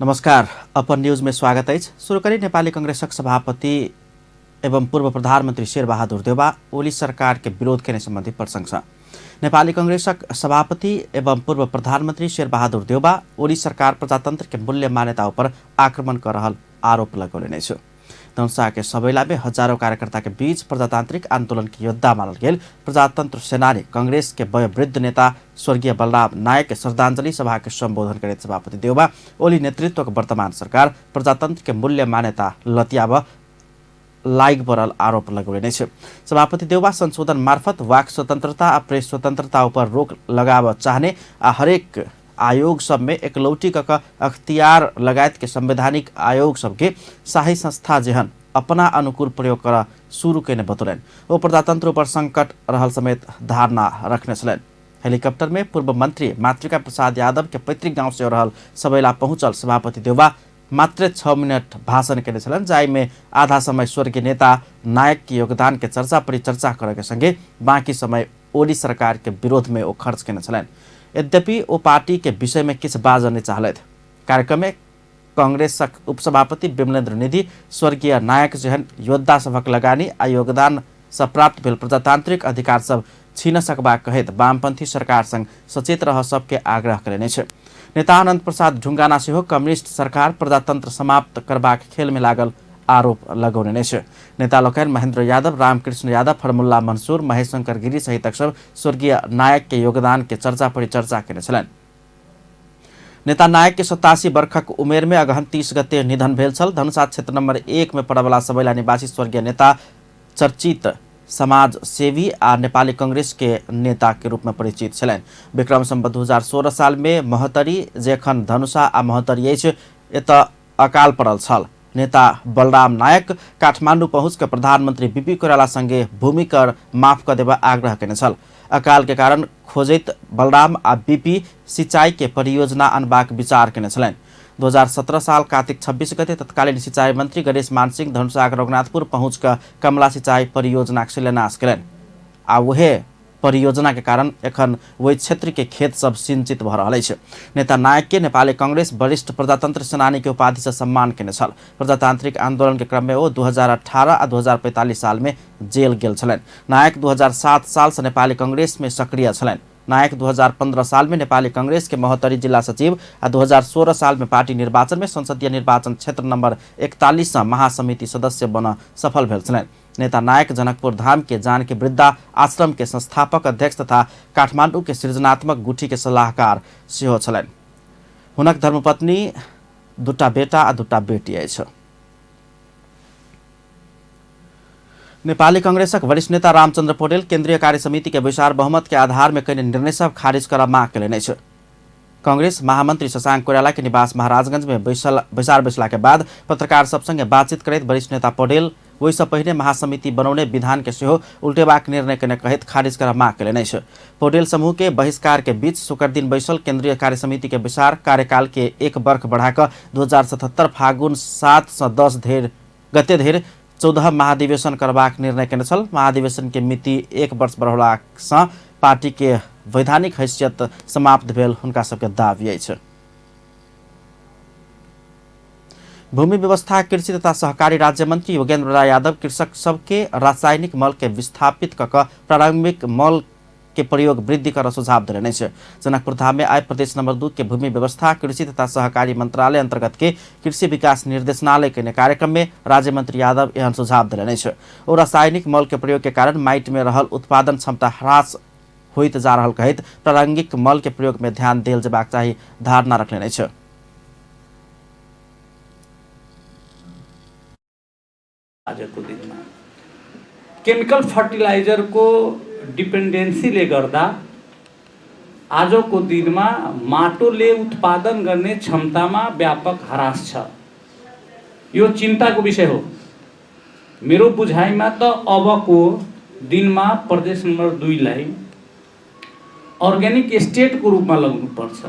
नमस्कार, अपन न्यूज में स्वागत अछि। शुरू करी नेपाली कांग्रेसक सभापति एवं पूर्व प्रधानमन्त्री शेरबहादुर देउवा ओली सरकार के विरोध केने सम्बन्धी प्रसंग। नेपाली कांग्रेसक सभापति एवं पूर्व प्रधानमन्त्री शेरबहादुर देउवा ओली सरकार प्रजातन्त्र के मूल्य मान्यता ऊपर आक्रमण कर रहल आरोप लगौने अछि। धनुषा के सबैला में हजारों कार्यकर्ता के बीच प्रजातांत्रिक आंदोलन के योद्धा मानल गेल प्रजातंत्र सेनानी कांग्रेस के वयोवृद्ध नेता स्वर्गीय बलराम नायक के श्रद्धांजलि सभा के संबोधन करैत सभापति देउवा ओली नेतृत्व के वर्तमान सरकार प्रजातंत्र के मूल्य मान्यता लतियाब लाइग पड़ल आरोप लगौने अछि। सभापति देउवा संशोधन मार्फत वाक स्वतंत्रता आ प्रेस स्वतंत्रता ऊपर रोक लगाब चाहने आ हरेक आयोग सब में एकलौटी क अख्तियार लगायत के संवैधानिक आयोग सबके शाही संस्था जेहन अपना अनुकूल प्रयोग कर शुरू केने बतौलनि। ओ प्रजातंत्र ऊपर संकट रहल समेत धारणा रखने छलनि। हेलीकॉप्टर में पूर्व मंत्री मातृका प्रसाद यादव के पैतृक गांव से रहल सबैला पहुंचल सभापति देउवा मात्र 6 मिनट भाषण केने छलनि, जाहि में आधा समय स्वर्गीय नेता नायक के योगदान के चर्चा परिचर्चा करे के संगे बाकी समय ओली सरकार के विरोध में ओ खर्च केने छलनि। यद्यपि ओ पार्टी के विषय में किछु बाजऽ नहि चाहलथि। कार्यक्रम में कांग्रेसक उपसभापति विमलेन्द्र निधि स्वर्गीय नायक जेहन योद्धा सभक लगानी आ योगदान सँ प्राप्त भेल प्रजातांत्रिक अधिकार सब छीन सकबाक कहैत वामपंथी सरकार संग सचेत रह सबके आग्रह कयलनि अछि। नेता आनंद प्रसाद ढुंगाना सेहो कम्युनिस्ट सरकार प्रजातंत्र समाप्त करबाक खेल में लागल आरोप लगौने अछि। नेता लोकनि महेंद्र यादव, रामकृष्ण यादव, फरमुल्ला मंसूर, महेश शंकर गिरी सहितक सब स्वर्गीय नायक के योगदान के चर्चा परिचर्चा केने छलनि। नेता नायक के 87 वर्षक उमेर में अगहन 30 गते निधन भेल छल। धनुषा क्षेत्र नंबर 1 में पड़वला सबैला निवासी स्वर्गीय नेता चर्चित समाज सेवी आ नेपाली कांग्रेस के नेता के रूप में परिचित छलनि। विक्रम सम्वत 2016 साल में महोत्तरी जेखन धनुषा आ महोत्तरी अछि एतऽ अकाल पड़ल छल। नेता बलराम नायक काठमाडौँ पहुँच के प्रधानमंत्री बीपी कोइराला संगे भूमि कर माफ क देबा आग्रह केने छल। अकाल के कारण खोजैत बलराम आ बीपी सिंचाई के परियोजना अनबाक विचार केने छलनि। 2017 साल कार्तिक 26 गते तत्कालीन सिंचाई मंत्री गणेश मान सिंह धनुषाक रघुनाथपुर पहुँच क कमला सिंचाई परियोजनाक शिलान्यास केलनि आ वहे परियोजना के कारण एखन ओहि क्षेत्र के खेत सब सिंचित भ रहल अछि। नेता नायक के नेपाली कांग्रेस वरिष्ठ प्रजातंत्र सेनानी के उपाधि से सम्मान केने छल। प्रजातांत्रिक आंदोलन के क्रम में ओ 2018 आ 2045 साल में जेल गेल छलनि। नायक 2007 साल से नेपाली कांग्रेस में सक्रिय छलनि। नायक 2015 साल में नेपाली कांग्रेस के महोत्तरी जिला सचिव आ 2016 साल में पार्टी निर्वाचन में संसदीय निर्वाचन क्षेत्र नंबर 41 से महासमिति सदस्य बन सफल भेल छलनि। नेता नायक जनकपुर धाम के जानकी वृद्धा आश्रम के संस्थापक अध्यक्ष तथा काठमांडू के सृजनात्मक गुठी के सलाहकार सेहो छलनि। हुनक धर्मपत्नी, 2 बेटा आ 2 बेटी अछि। नेपाली कांग्रेसक वरिष्ठ नेता रामचंद्र पौडेल केंद्रीय कार्य समिति के बैसार बहुमत के आधार में कयने निर्णय सब खारिज करऽ मांग कयलनि अछि। कांग्रेस महामंत्री शशांक कोइराला के निवास महाराजगंज में बैसार बैसला के बाद पत्रकार सब संगे बातचीत करैत वरिष्ठ नेता पौडेल ओहिसँ पहिने महासमिति बनौने विधान के सेहो उल्टेबाक निर्णय केने कहैत खारिज करऽ मांग कयलनि अछि। पौडेल समूह के बहिष्कार के बीच शुक्र दिन बैसल केंद्रीय कार्य समिति के बैसार कार्यकाल के 1 वर्ष बढ़ाकऽ 2077 फागुन 7 से 10 गते धरि 14 महाधिवेशन करबाक निर्णय केने छल। महाधिवेशन के मिति 1 वर्ष बढ़ौलासँ पार्टी के वैधानिक हैसियत समाप्त भेल हुनका सबके दावी अछि। भूमि व्यवस्था कृषि तथा सहकारी राज्य मंत्री योगेन्द्र राय यादव कृषक सबके रासायनिक मल के विस्थापित क क प्रारंभिक मल के प्रयोग वृद्धि कर सुझाव देलनि अछि। जनकपुर धाम में आइ प्रदेश नंबर 2 के भूमि व्यवस्था कृषि तथा सहकारी मंत्रालय अंतर्गत के कृषि विकास निर्देशनालय के कार्यक्रम में राज्य मंत्री यादव एहन सुझाव देलनि अछि। ओ रासायनिक मल के प्रयोग के कारण माटि में रहल उत्पादन क्षमता ह्रास होइत जा रहल कहैत प्रारंभिक मल के प्रयोग में ध्यान देल जेबाक चाही धारणा रखलनि अछि। आजको दिनमा केमिकल फर्टिलाइजरको डिपेन्डेन्सीले गर्दा आजको दिनमा माटोले उत्पादन गर्ने क्षमतामा व्यापक ह्रास छ। यो चिन्ताको विषय हो। मेरो बुझाइमा त अबको दिनमा प्रदेश नम्बर 2 लाई अर्ग्यानिक स्टेटको रूपमा लगाउनुपर्छ।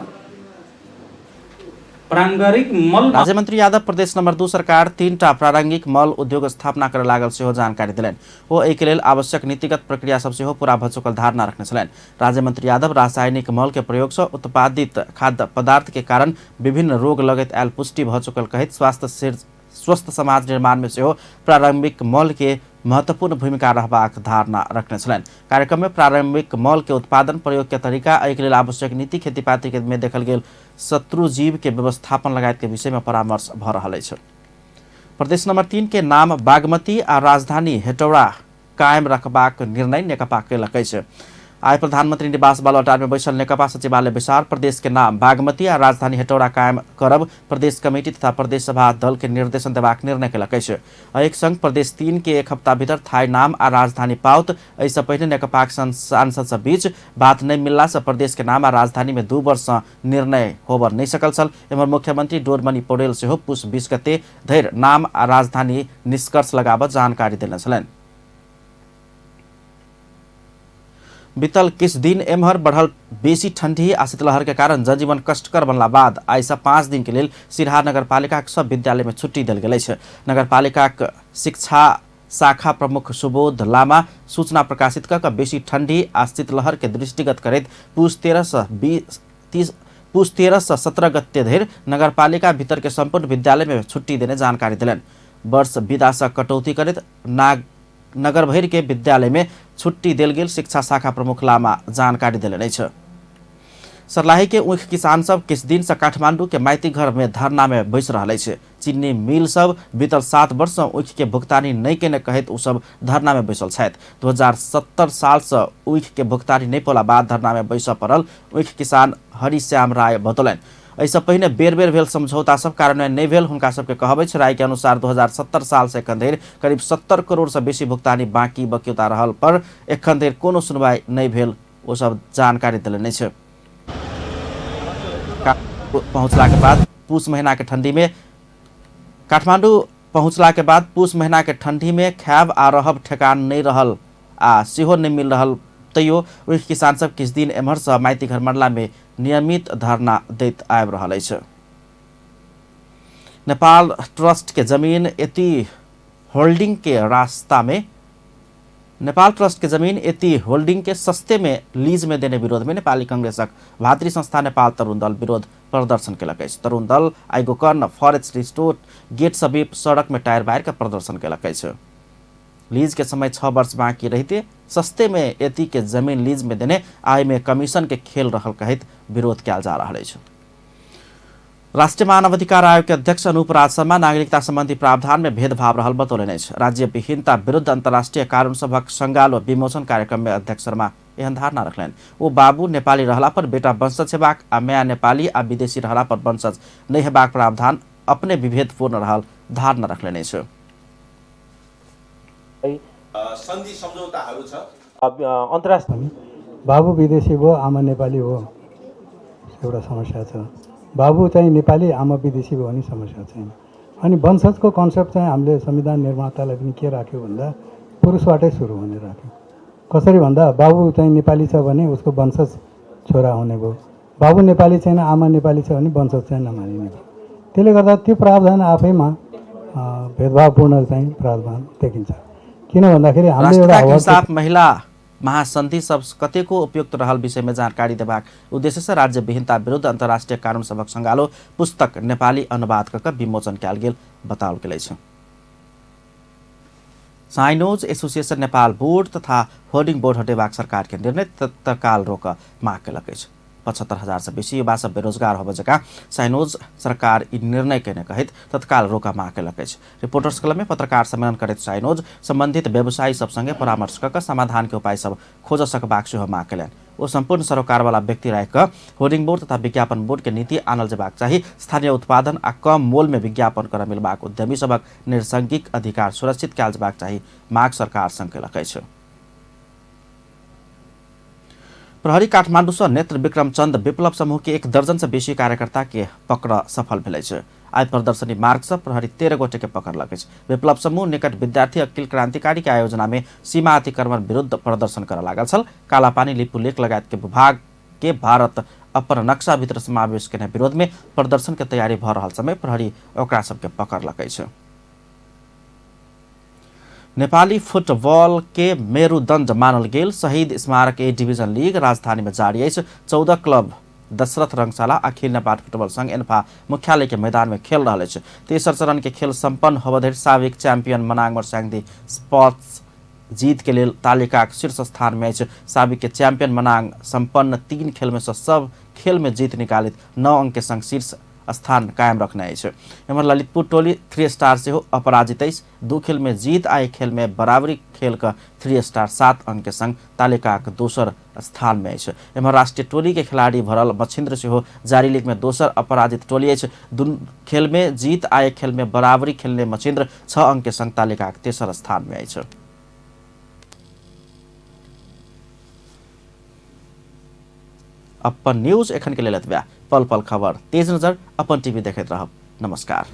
प्राङ्गारिक मल। राज्यमन्त्री यादव प्रदेश नम्बर 2 सरकार 3टा प्रारंभिक मल उद्योग स्थापना करय लागल सेहो जानकारी देलनि। ओ एहिके लेल आवश्यक नीतिगत प्रक्रिया सब सेहो पूरा भऽ चुकल धारणा रखने छलनि। राज्यमन्त्री यादव रासायनिक मल के प्रयोग सँ उत्पादित खाद्य पदार्थ के कारण विभिन्न रोग लगैत आयल पुष्टि भऽ चुकल कहैत स्वस्थ समाज निर्माण में सेहो प्रारंभिक मल के महत्वपूर्ण भूमिका रहबाक धारणा रखने छलनि। कार्यक्रम में प्रारंभिक मल के उत्पादन प्रयोग के तरीका, एहिके लेल आवश्यक नीति, खेतीपाती के में देखल गेल शत्रुजीव के व्यवस्थापन लगायत के विषय में परामर्श भऽ रहल अछि। प्रदेश नंबर 3 के नाम बागमती आ राजधानी हेटौड़ा कायम रखबाक निर्णय नेकपा केलक अछि। आइ प्रधानमंत्री निवास बालुवाटार में बैसल नेकपा सचिवालय बैसार प्रदेश के नाम बागमती आ राजधानी हेटौड़ा कायम करब प्रदेश कमेटी तथा प्रदेश सभा दल के निर्देशन देबाक निर्णय केलक अछि। एक संग प्रदेश 3 के एक हप्ता भीतर थाई नाम आ राजधानी पाउत। एहिसँ पहिने नेकपाक सांसद सब बीच बात नहि मिलला से प्रदेश के नाम आ राजधानी में 2 वर्ष सँ निर्णय होबर नहि सकल छल। एम्हर मुख्यमंत्री डोरमणि पौडेल सेहो पुष 20 गते धरि नाम आ राजधानी निष्कर्ष लगाबऽ जानकारी देने छलनि। बीतल किछु दिन एम्हर बढ़ल बेसी ठंडी आ शीतलहर के कारण जनजीवन कष्टकर बनला बाद आइ सँ 5 दिन के लेल सिरहा नगरपालिकाक सब विद्यालय में छुट्टी देल गेल अछि। नगरपालिकाक शिक्षा शाखा प्रमुख सुबोध लामा सूचना प्रकाशित कऽ कऽ बेसी ठंडी आ शीतलहर के दृष्टिगत करैत पुष 13 सँ 17 गते धरि नगरपालिका भीतर के सम्पूर्ण विद्यालय में छुट्टी देने जानकारी देलनि। वर्ष विदा सँ कटौती करैत नगर भरि के विद्यालय में छुट्टी देल गेल शिक्षा शाखा प्रमुख लामा जानकारी देलनि अछि। सर्लाही के ऊख किसान सब किछु दिन से काठमांडू के माइती घर में धरना में बैस रहल अछि। चीनी मिल सब बीतल 7 वर्ष से ऊख के भुगतानी नहि केने कहैत ओ सब धरना में बैसल छथि। 2070 साल से ऊख के भुगतानी नहि पौला बाद धरना में बैसऽ पड़ल ऊख किसान हरिश्याम राय बतौलनि। एहिसँ पहिने बेर बेर भेल समझौता सब कार्यान्वयन नहि भेल हुनका सबके कहब अछि। राय के अनुसार 2070 साल से एखन धरि करीब 70 करोड़ से बेसी भुगतानी बाँकी बक्यौता रहल पर एखन धरि कोनो सुनवाई नहि भेल ओ सब जानकारी देलनि अछि। पहुँचला के बाद पुस महीना के ठंडी में काठमांडू पहुँचला के बाद पुस महीना के ठंडी में खायब आ रहब ठेकान नहि रहल आ सेहो नहि मिल रहल, तैयो ओहि किसान सब किछु दिन एम्हर सँ माइती घर मरला में नियमित धरना दैत आबि रहल अछि। नेपाल ट्रस्ट के जमीन एति होल्डिंग के रास्ता में नेपाल ट्रस्ट के जमीन एति होल्डिंग के सस्ते में लीज में देने विरोध में नेपाली कांग्रेसक भातृ संस्था नेपाल तरुण दल विरोध प्रदर्शन केलक अछि। तरुण दल आइ गोकर्ण फॉरेस्ट रिसोर्ट गेट समीप सड़क में टायर बारि के प्रदर्शन केलक अछि। लीज के समय 6 वर्ष बाकी रहते सस्ते में एति के जमीन लीज में देने आय में कमीशन के खेल रहल कहैत विरोध कयल जा रहल अछि। राष्ट्रीय मानवाधिकार आयोग के अध्यक्ष अनूप राज शर्मा नागरिकता संबंधी प्रावधान में भेदभाव रहल बतौलनि अछि। राज्य विहीनता विरुद्ध अंतर्राष्ट्रीय कानून सभक संगालो विमोचन कार्यक्रम में अध्यक्ष शर्मा एहन धारणा रखलनि। ओ बाबू नेपाली रहला पर बेटा वंशज हेबाक आ माय नेपाली आ विदेशी रहला पर वंशज नहि हेबाक प्रावधान अपने विभेदपूर्ण रहल धारणा रखलनि अछि। सन्धि सम्झौताहरू छ अन्तर्राष्ट्रिय बाबु विदेशी भयो आमा नेपाली भयो एउटा समस्या छ, बाबु चाहिँ नेपाली आमा विदेशी भयो भने समस्या छैन। अनि वंशजको कन्सेप्ट चाहिँ हामीले संविधान निर्मातालाई पनि के राख्यो भन्दा पुरुषबाटै सुरु हुने राख्यो। कसरी भन्दा बाबु चाहिँ नेपाली छ भने उसको वंशज छोरा हुने भयो, बाबु नेपाली छैन आमा नेपाली छ भने वंशज चाहिँ नमानिने भयो। त्यसले गर्दा त्यो प्रावधान आफैमा भेदभावपूर्ण चाहिँ प्रावधान देखिन्छ। किन भन्दाखेरि हामीले एउटा इंसाफ महिला महासन्धि सब कतेको उपयुक्त रहल विषय में जानकारी देबाक उद्देश्य से राज्य विहीनता विरुद्ध अंतर्राष्ट्रीय कानून सभक संगालो पुस्तक नेपाली अनुवाद कऽ विमोचन कयल गेल बताओल गेल अछि। साइनोज एसोसिएशन नेपाल बोर्ड तथा होर्डिङ बोर्ड हटेबाक सरकार के निर्णय तत्काल रोक माग केलक अछि। 75,000 से बेसी युवा सब बेरोजगार होबय जकाँ साइनोज सरकार ई निर्णय केने कहैत तत्काल रोक माग केलक अछि। रिपोर्टर्स क्लब में पत्रकार सम्मेलन करैत साइनोज संबंधित व्यवसायी सब संगे परामर्श कऽ कऽ समाधान के उपाय सब खोज सकबाक सेहो माग केलनि। ओ सम्पूर्ण सरोकारवाला व्यक्ति राखि कऽ होर्डिङ बोर्ड तथा विज्ञापन बोर्ड के नीति आनल जेबाक चाही। स्थानीय उत्पादन आ कम मोल में विज्ञापन करऽ मिलबाक उद्यमी सभक नैसर्गिक अधिकार सुरक्षित कयल जेबाक चाही माग सरकार संग केलक अछि। प्रहरी काठमांडू से नेत्र विक्रम चंद विप्लव समूह के 1 दर्जन से बेसी कार्यकर्ता के पकड़ सफल भेल अछि। आइ प्रदर्शनी मार्ग से प्रहरी 13 गोटे के पकड़लक अछि। विप्लव समूह निकट विद्यार्थी अखिल क्रांतिकारी के आयोजना में सीमा अतिक्रमण विरुद्ध प्रदर्शन करऽ लागल छल। कालापानी लिपुलेख लगायत के विभाग के भारत अपन नक्शा भित्र समावेश केने विरोध में प्रदर्शन के तैयारी भ रहल समय प्रहरी ओकरा सबके पकड़लक अछि। नेपाली फुटबॉल के मेरुदण्ड मानल गेल शहीद स्मारक ए डिभिजन लीग राजधानी में जारी अछि। 14 क्लब दशरथ रंगशाला आ अखिल नेपाल फुटबॉल संघ एन्फा मुख्यालय के मैदान में खेल रहल अछि। तेसर चरण के खेल सम्पन्न होबधरि साबिक चैंपियन मनाङ मर्स्याङ्दी स्पोर्ट्स जीत के लेल तालिकाक शीर्ष स्थान में अछि। साबिक के चैंपियन मनाङ सम्पन्न 3 खेल में से सब खेल में जीत निकालित 9 अंक के संग शीर्ष स्थान कायम रखने अछि। एम्हर ललितपुर टोली 3 स्टार सेहो अपराजित अछि। 2 खेल में जीत आ 1 खेल में बराबरी खेल क 3 स्टार 7 अंक के संग तालिकाक दोसर स्थान में अछि। एम्हर राष्ट्रीय टोली के खिलाड़ी भरल मच्छिन्द्र सेहो जारी लीग में दोसर अपराजित टोली अछि। 2 खेल में जीत आ 1 खेल में बराबरी खेलने मच्छिन्द्र 6 अंक के संग तालिकाक तेसर स्थान में अछि। अपन न्यूज एखन के लेल एतबे। पल पल खबर, तेज नजर, अपन टीवी देखैत रहब। नमस्कार।